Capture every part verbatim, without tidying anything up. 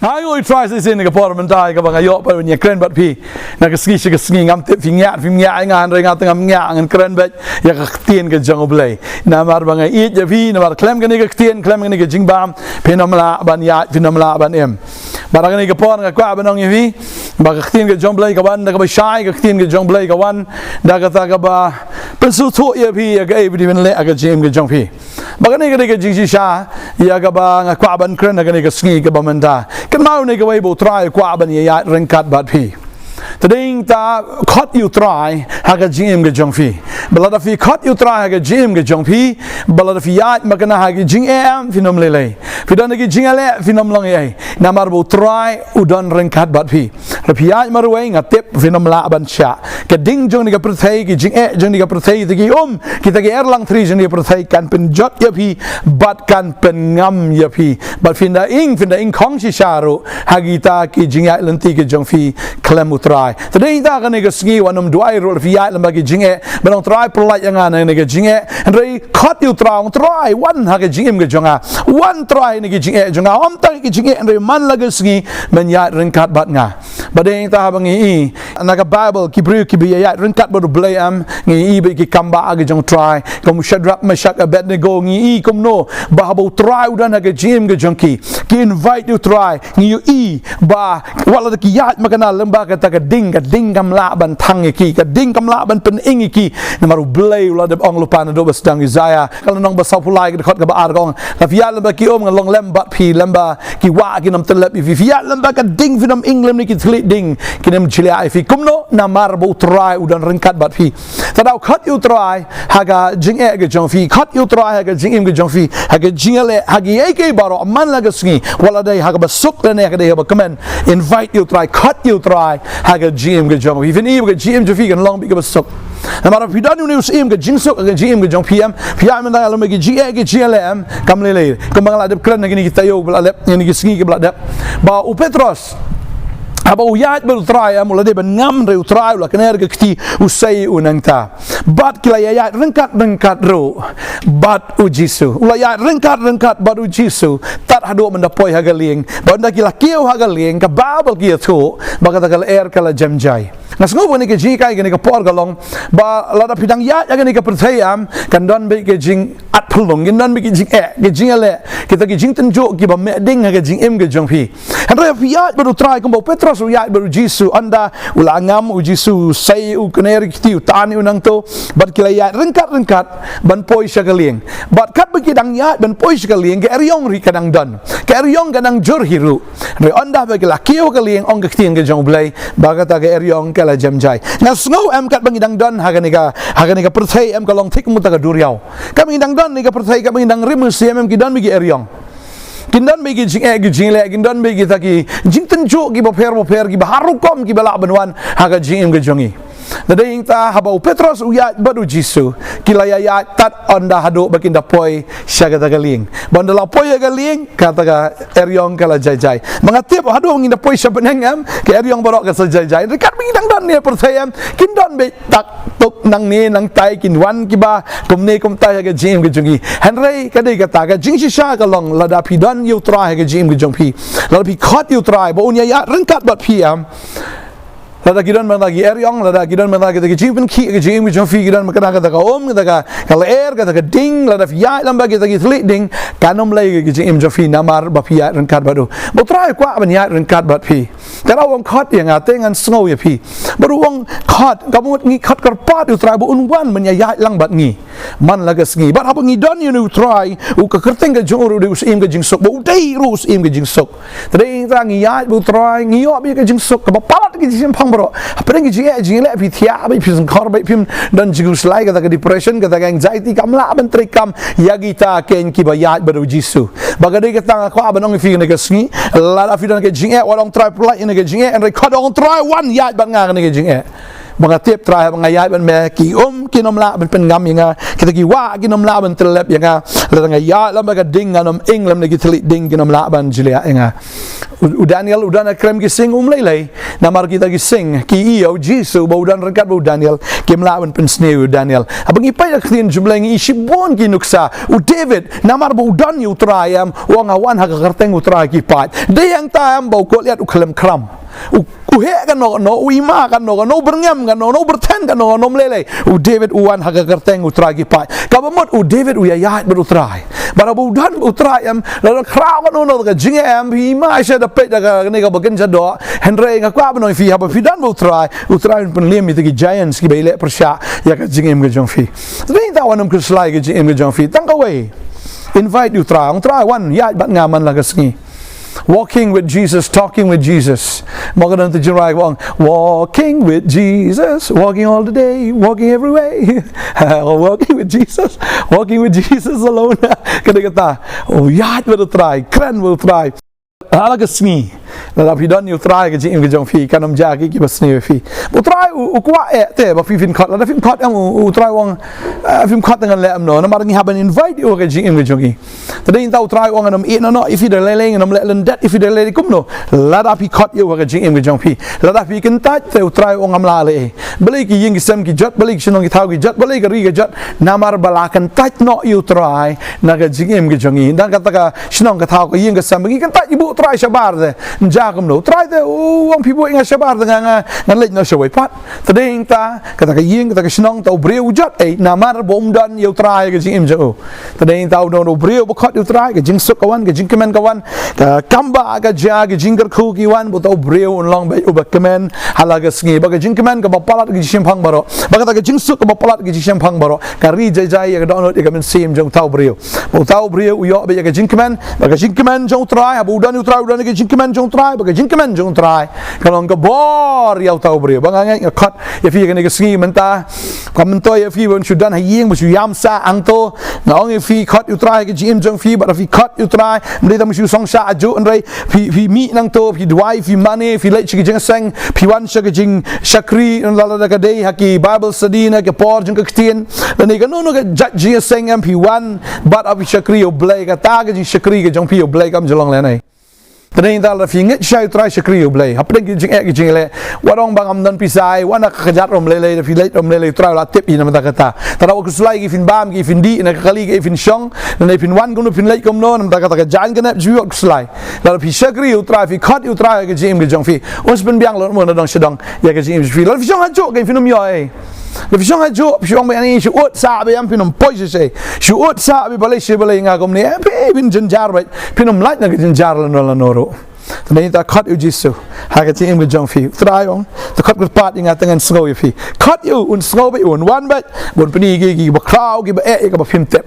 Ai, oi, try shisien ïa ka por mynta, ïa kaba nga ïoh pat ban ïakren bad phi na ka sngi sha ka sngi. Ngam tip phi ngiah, phi ngiah ïa nga, hynrei nga te ngam ngiah, ngan kren beit ïa ka ktien ka jong U Blei. Namar ba nga ïeit ïa phi, namar khlem kane ka ktien, khlem kane ka jingbam, phin ym lah ban ïaid, phin ym lah ban im. Bad ha kane ka por nga kwah ban ong ïa phi ba ka ktien ka jong U Blei ka wan da kaba shai, ka ktien ka jong U Blei ka wan da kata kaba pynsngewthuh ïa phi ïa kaei ba dei ban leh ha ka jingim ka jong phi. Bad kane ka dei ka jingshisha ïa kaba nga kwah ban kren ha kane ka sngi kaba mynta. Kynmaw ne kawei ba U Trai u kwah ban ïaid ryngkat bad phi. Te dei ta khot ïa U Trai ha ka jingim ka jong phi. Ba lada phi khot ïa U Trai ha ka jingim ka jong phi, ba lada phi ïaid makna ha ki jingeh, phin ym lei lei. Phi don ha ki jingeh leh, phin ym long ei. Namar ba U Trai u don ryngkat bad phi. Lada phi ïaid marwei, nga tip phin ym lah ban shah. Ka ding jong kane ka pyrthei, ki jingeh jong kane ka pyrthei, kita ki um, kita ki erlangthri jong kane ka pyrthei kan pynjot ïa phi bad kan pynngam ïa phi. Bad phin da ing, phin da ing khong shisha ruh ha kita ki jingïaid lynti ki jong phi khlem U Trai. Te dei ta kane ka sngi wat nym duwai ruh lada phi ïaid lem bad ki jingeh ban ong, Trai, pyllait ïa nga na kane ka jingeh. Hynrei khot ïa U Trai, ong, Trai, wan ha ka jingim ka jong nga. Wan, Trai, na ki jingeh jong nga. Ym tang ki jingeh, hynrei man la ka sngi ban ïaid ryngkat bad nga. Bad dei ta haba ngi i na ka Baibl, ki briew kiba ïaid ryngkat bad U Blei, em, ngi i ba ki kam ba ki jong U Trai, kum Shadrak, Meshak, Abednego, ngi i kumno ba haba U Trai u don ha ka jingim ka jong ki, ki invite U Trai. Ngi ïohi ba wat lada ki ïaid makna lem bad kata ka ding, ka ding kam lah ban thang ïa ki, ka ding kam lah ban pynïeng ïa ki. Namar U Blei u la dep ong lypa naduh ba sdang Isaiah ka lynnong ba sawphew lai, ka dkhot kaba ar, ka ong, lada phi ïaid lem bad ki um, ngan long lem bad phi, lem bad ki wah kin ym tyllep ïa phi. Phi ïaid lem bad ka ding, phin ym ïeng lem na ki thylliej ding, kin ym jliah ïa phi. Kumno? Namar ba U Trai u don ryngkat bad phi. Te da khot ïa U Trai ha ka jingeh ka jong phi, khot ïa U Trai ha ka jingim ka jong phi, ha ka jingïaleh, ha kiei kiei baroh, man la ka sngi, wat la dei ha kaba suk lane ha ka dei ha kaba kmen. Invite ïa U Trai, khot ïa U Trai ha ka jingim ka jong phi. Phin i ba ka jingim jong phi kan long beit kaba suk. Namar phi don une u syiem ka jingsuk ha ka jingim ka jong phi, em, phi ïaid mynta lem bad ki jingeh ki jingïaleh, em, kam lei lei. Kumba nga la dep kren ha kine ki taïew ba la dep, ha kine ki sngi kiba la dep, ba u Petros haba u ïaid bad U Trai, em, u la dei ban ngam, hynrei U Trai u la kner ka kti, u sei u nangta. Bad ki la ïaid ryngkat ryngkat ruh bad U Jisu. U la ïaid ryngkat ryngkat bad U Jisu tad haduh ban da poi ha ka lieng. Bad ynda ki la kiew ha ka lieng, ka Baibl ka ïathuh ba kata ka lyer ka la jem jai. Nga sngew ba kane ka jinghikai kane ka por ka long ba lada phi dang ïaid ha kane ka pyrthei, em, kan don beit ka jingatphyllung, kan don beit ka jingeh, ka jingïaleh, kita ki jingtynjuh kiba meh ding ha ka jingim ka jong phi. Hynrei phi ïaid bad U Trai kumba u Petros u ïaid bad U Jisu, ynda u la ngam, U Jisu u sei, u kner ka kti, u tan ïa u nangto, bad ki la ïaid ryngkat ryngkat ban poi sha ka lieng. Bad katba ki dang ïaid ban poi sha ka lieng, ka eriong ruh ka dang don, ka eriong ka dang jur hi ruh. Hynrei ynda ba ki la kiew ha ka lieng, ong ka ktien ka jong U Blei ba kata ka eriong ka la jem jai. Nga sngew, em, katba ngi dang don ha kane ka, ha kane ka pyrthei, em, ka long thik kum kata ka duriaw. Katba ngi dang don ha kane ka pyrthei, katba ngi dang rim mynsiem, em, ki don beit ki eriong. Kin don beit ki jingeh ki jingïaleh, kin don beit kita ki jingtynjuh kiba pher ba pher, kiba har rukom kiba lah ban wan ha ka jingim ka jong ngi. Te dei ta haba u Petros u ïaid bad U Jisu, ki la ïaid tad ynda haduh ba kin da poi sha kata ka lieng. Bad ynda la poi ha ka lieng, kata ka eriong ka la jai jai. Ba nga tip haduh ba ngin da poi sha bneng, em, ka eriong baroh ka sa jai jai. Hynrei katba ngi dang don ha kane ka pyrthei, em, kin don beit tak tuk nangne nangtai, kin wan kiba kumne kumtai ha ka jingim ka jong ngi. Hynrei ka dei kata, ka jingshisha ka long lada phi don ïa U Trai ha ka jingim ka jong phi, lada phi khot ïa U Trai ba un ïaid ryngkat bad phi, em. Lada ki don mynta ki eriong, lada ki don mynta kita ki jingpynkhih ha ka jingim ka jong phi, ki don mynta kata ka um, kata ka, ka lyer, kata ka ding, lada phi ïaid lem bad kita ki thylliej ding, kan ym lei ka jingim jong phi namar ba phi ïaid ryngkat bad U. Ba U Trai u kwah ban ïaid ryngkat bad phi. Te u ong, khot ïa nga te ngan sngew ïa phi. Bad u ong, khot, ka mut ngi khot kyrpad ïa U Trai ba un wan ban ïaid lang bad ngi man la ka sngi. Bad haba ngi don ïa une U Trai, u, ka kyrteng ka jong u ruh u dei u Syiem ka jingsuk, ba u dei ruh u Syiem ka jingsuk. Te dei ta ngi ïaid bad U Trai, ngi ïoh beit ka jingsuk kaba palat ki jingshemphang baroh. Hapdeng ki jingeh jingïaleh phi thiah beit, phi shongkhor beit, phim don jingkhuslai, kata ka depression, kata ka anxiety kam lah ban treikam ïa kita ken kiba ïaid bad U Jisu. Ba ka dei kata nga kwah ban ong ïa phi kane ka sngi, lada phi don ka jingeh, wat ong, Trai, pyllait ïa kane ka jingeh, hynrei khot, ong, Trai, wan ïaid bad nga ha kane ka jingeh. Ba nga tip Trai, ba nga ïaid bad me, ki um kin ym lah ban pynngam ïa nga, kita ki wah kin ym lah ban tyllep ïa nga. Lada nga ïaid lem bad ka ding, ngan ym ing lem na ki thylliej ding, kin ym lah ban jliah ïa nga. U, u Daniel u don ha krem ki sing, um lei lei. Namar kita ki sing ki ïohi ïa u Jisu, ba u don ryngkat bad u Daniel, kim lah ban pynsniew ïa u Daniel. Haba ngi peit ha ka ktien jong U Blei ngi ïohi shibun ki nuksa. U David, namar ba u don ïa u Trai em, u ong, nga wan ha ka kyrteng u Trai ki paid. Dei hangta em ba u Goliath u khlem khram. U, u heh kano kano, u ima kano kano, u byrngem kano kano, u byrthen kano kano, ym lei lei. U David u wan ha ka kyrteng u Trai ki paid. Kaba mut u David u ïaid bad u Trai. Bad haba u don u Trai em, lada khraw kano kano ka jingeh em, phi ima sha da peit da kane kaba kynja doh. Hynrei nga kwah ban ong ïa phi, haba phi don bad u Trai, u Trai un pynliem ïa kita ki giants kiba ïaleh pyrshah ïa ka jingim ka jong phi. Te nangta wat nym khuslai ka jingim ka jong phi. Tang kawei. Invite ïa u Trai. Ong, Trai, wan ïaid bad nga man la ka sngi. Walking with Jesus, talking with Jesus. Mo, ka don tu jingrwai ba ong, walking with Jesus, walking all the day, walking everywhere. Walking with Jesus, walking with Jesus alone. Kata kata. Oh, ïaid bad u Trai, kren bad u Trai. Ha la ka sngi, lada phi don ïa u Trai ha ka jingim ka jong phi, kan ym jia ki, kiba sniew ïa phi. U Trai u, u kwah eh te ba phi phin khot, lada phim khot em, u, u Trai u ong, eh, phim khot te ngan leh kumno. Namar ngi hap ban invite ïa u ha ka jingim ka jong ngi. Te nangta u Trai u ong, ngan ym ïehnoh noh ïa phi da lei lei, ngan ym leh lyndet ïa phi da lei lei. Kumno? Lada phi khot ïa u ha ka jingim ka jong phi. Lada phi kyntait te u Trai u ong, ngam lah leh ei. Balei ki ïing ki sem ki jot, balei ki shnong ki thaw ki jot, balei ka ri ka jot? Namar ba la kyntait noh ïa u Trai na ka jingim ka jong ngi. Dang kata ka shnong ka thaw ka ïing ka sem ba ngi kyntait ïa u Trai shabar te. Ym jia kumno. U Trai te u ong, phi buh ïa nga shabar te, nga, nga, ngan leit noh shawei pat. Te nangta kata ka ïing, kata ka shnong, uta u briew u jot ei, namar ba um don ïa u Trai ha ka jingim jong u. Te nangta u don u briew ba khot ïa u Trai, ka jingsuk ka wan, ka jingkmen ka wan, ka kam ba ka jia, ka jingkyrkhu ki wan, bad uta u briew un long beit uba kmen ha la ka sngi. Bad ka jingkmen kaba palat ka jingshemphang baroh, bad kata ka jingsuk kaba palat ka jingshemphang baroh, ka ri jai jai ïa ka dohnud ïa ka mynsiem jong uta u briew. Bad uta u briew u ïoh beit ïa ka jingkmen, bad ka jingkmen jong u Trai, haba u don ïa u Trai u don ïa ka jingkmen jong u Trai, bad ka jingkmen jong u Trai ka long ka bor ïa uta u briew. Bad nga ngeit nga khot ïa phi ha kane ka sngi mynta. Kam myntoi ïa phi ban shu don ha ïing, ban shu ïam sah hangto. Nga ong ïa phi, khot ïa u Trai ha ka jingim jong phi, bad phi khot ïa u Trai. Ym dei tang ban shu song shah ajuh, hynrei phi, phi mih nangto, phi duwai, phi mane, phi leit sha ka jingïaseng, phi wan sha ka jingshakri, lada ka dei ha ki Bible study ne ka por jong ka ktien, lane kano kano ka jait jingïaseng em, phi wan bad phi shakri ïa u Blei, kata ka jingshakri ka jong phi ïa u Blei kam ju long lehnoh. Te nangta lada phi ngeit shai u Trai, shakri ïa u Blei. Hapdeng ki jingeh ki jingleh, wat ong ba ngam don pisa ei, wat na ka kjat ruh ym lei lei, da phi leit ruh ym lei lei, u Trai u la tip ïa na ka bynta kata. Te lada wat khuslai ki phin bam, ki phin dih na ka kali, ki phin shong, lane phin wan kumno, phin leit kumno, na ka bynta kata ka jaiñ ka nep jong phi, wat khuslai. Lada phi shakri ïa u Trai, phi khot ïa u Trai ha ka jingim ka jong phi, un sa pynbiang lut mo na dong sha dong ïa ka jingim jong phi. Lada phi shong hajuh, ki phin ym ïoh ei. Lada phi shong hajuh, phi ong ba ani shu ud sah beit, em, phin ym poi shisha. Shu ud sah beit, balei shisha, balei nga kumne, em, phi phin jynjar beit, phin ym lait na ka jynjar lano lano ruh. Te nangta khot ïa u Jisu ha ka jingim ka jong phi. U Trai u ong, to khot kyrpad ïa nga te ngan sngew ïa phi. Khot ïa u, un sngew beit, un wan beit, bad un pyni ïa ki, kiba khraw, kiba eh, ïa kaba phim tip.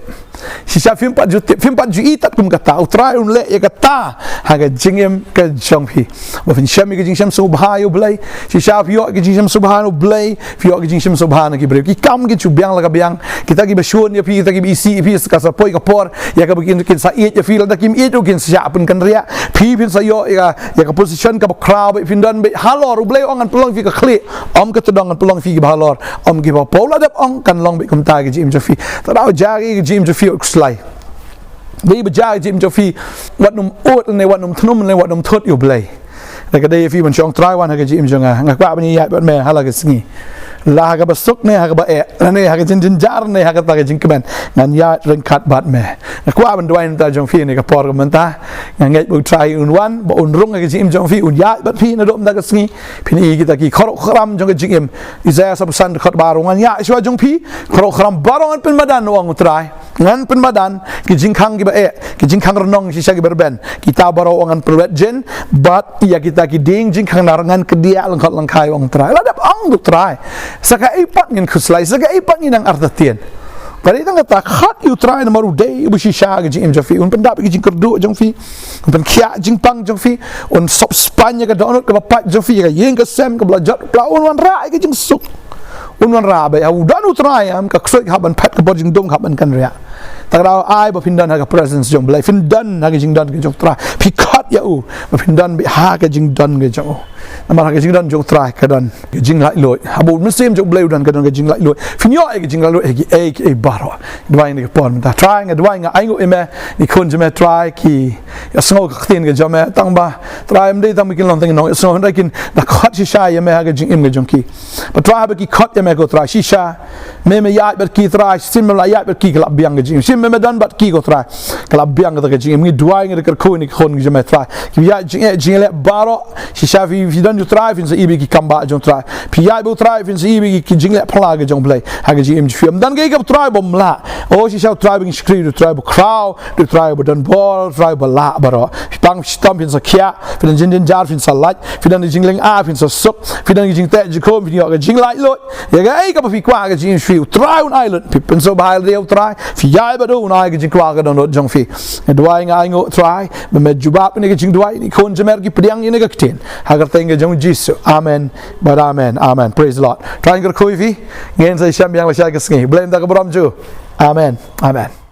Shisha phim pat ju tip, phim pat ju i tat kum kata. U Trai un leh ïa kata ha ka jingim ka jong phi. Ba phin shem ïa ka jingshem sngewbha ïa u Blei. Shisha phi ïoh ïa ka jingshem sngewbha ïa u Blei, phi ïoh ïa ka jingshem sngewbha na ki briew. Ki kam kin shu biang la ka biang. Kita kiba shun ïa phi, kita kiba isih ïa phi, ka sa poi ka por ïa kaba kin, kin sa ïeit ïa phi, lada kim ïeit ruh kin sa shah pynkynriah. Phi phin sa ïoh ïa ka, ïa ka position kaba khraw beit, phin don beit halor. U Blei u ong ngan pynlong ïa phi ka khlieh, ym ka tdong, ngan pynlong ïa phi kiba halor, ym kiba paw. La dep ong kan long beit kumta ha ka jingim jong phi. Te lada u jia ha ka jingim jong phi, wat khuslai. Dei ba jia ha ka jingim jong phi, wat nym ud ne wat nym thnum ne wat nym thut ïa u Blei. Lada ka dei ïa phi ban shong, Trai wan ha ka jingim jong nga. Nga kwah ban ïaid bad me ha la ka sngi. La ha kaba suk ne ha kaba eh, ne ha ka jingjynjar ne ha kata ka jingkmen, ngan ïaid ryngkat bad me. Nga kwah ban duwai na ka bynta jong phi ha kane ka por ka mynta. Nga ngeit ba u Trai un wan, ba un rung ha ka jingim jong phi, un ïaid bad phi naduh mynta ka sngi. Phin i kita ki kyrduh kyrdoh jong ka jingim. Isaiah saphew san dkhot baroh, ngan ïaid shuwa jong phi, kyrduh kyrdoh baroh ngan pynmadan, u ong u Trai. Ngan pynmadan ki jingkhang kiba eh, ki jingkhang rnong shisha kiba rben, kita baroh ngan pynwet jin, bad ïa kita ki dieng jingkhang nar ngan kdiah lyngkot lyngkhai, u ong u Trai. La dep ong u Trai. Sa kaei pat ngin khuslai, sa kaei pat ngin nang artatien. Ka dei tang kata, khot ïa u Trai namar u dei uba shisha ha ka jingim jong phi. Un pyndap ïa ki jingkyrduh jong phi, un pynkhiah jingpang jong phi, un sop spaiñ ïa ka dohnud kaba pait jong phi, ïa ka ïing ka sem kaba la jot, la un wanrah ïa ka jingsuk. Un wanrah beit, ha u don u Trai, em, ka ksuid ka hap ban phet, ka bor jingdum ka hap ban kynriah. Te ka daw ai ba phin don ha ka presence jong u Blei, phin don ha ka jingdon ka jong u Trai. Phi khot ïa u, ba phin don beit ha ka jingdon ka jong u. Namar ha ka jingdon jong u Trai ka don ka jinglaitluid. Haba u Mynsiem jong u Blei u don ka don ka jinglaitluid. Phin ïoh ïa ka jinglaitluid ïa kiei kiei baroh. Duwai na ka por mynta. Trai, nga duwai, nga ainguh ïa me, ïa ki khun jong me Trai, ki ïa sngew ka ktien ka jong me, tang ba Trai, ym dei tang ba kin long tang nongïasngew, hynrei kin da khot shisha ïa me ha ka jingim ka jong ki. Ba Trai, haba ki khot ïa me ko Trai, shisha me, me ïaid bad ki Trai, shisha me la ïaid bad ki, ka la biang ka jingim. Shisha me, me don bad ki ko Trai, ka la biang kata ka jingim. Ngi duwai, ngi da kyrkhu ïa ki khun ki jong me Trai, ki ïaid jingeh jingeh baroh. Shisha phi, phi don ïa u Trai, phin sa ïohi ïa ki kam bah jong u Trai. Phi ïaid bad u Trai, phin sa ïohi ïa ki jingleh phylla ka jong u Blei ha ka jingim jong phi. Ym don kaei kaba u Trai bym lah. O shisha u Trai ba ngi shakri, u Trai ba khraw, u Trai ba don bor, u Trai ba lah baroh. Phi pang phi shitom, phin sa khiah. Phi don jingjynjar, phin sa lait. Phi don jinglynga, phin sa suk. Phi don jingteh jingkhum, phin ïoh ka jinglaitluid. Ïa kaei kaba phi kwah ka jingim phi, u Trai un ai lut. Phi pynsngewbha ïa u Trai, phi ïaid bad u, un ai ka jingkwah ka dohnud jong phi. Nga duwai, nga ainguh Trai ba me jubab ïa kane ka jingduwai, ïa ki khun jong me ki pdiang ïa kane ka ktien. Ha ka kyrteng ka jong u Jisu. Amen. Bad amen. Amen. Praise the Lord. Trai un kyrkhu ïa phi. Ngin sa ïashem biang lashai ka sngi. Blei un da ka burom jong u. Amen. Amen.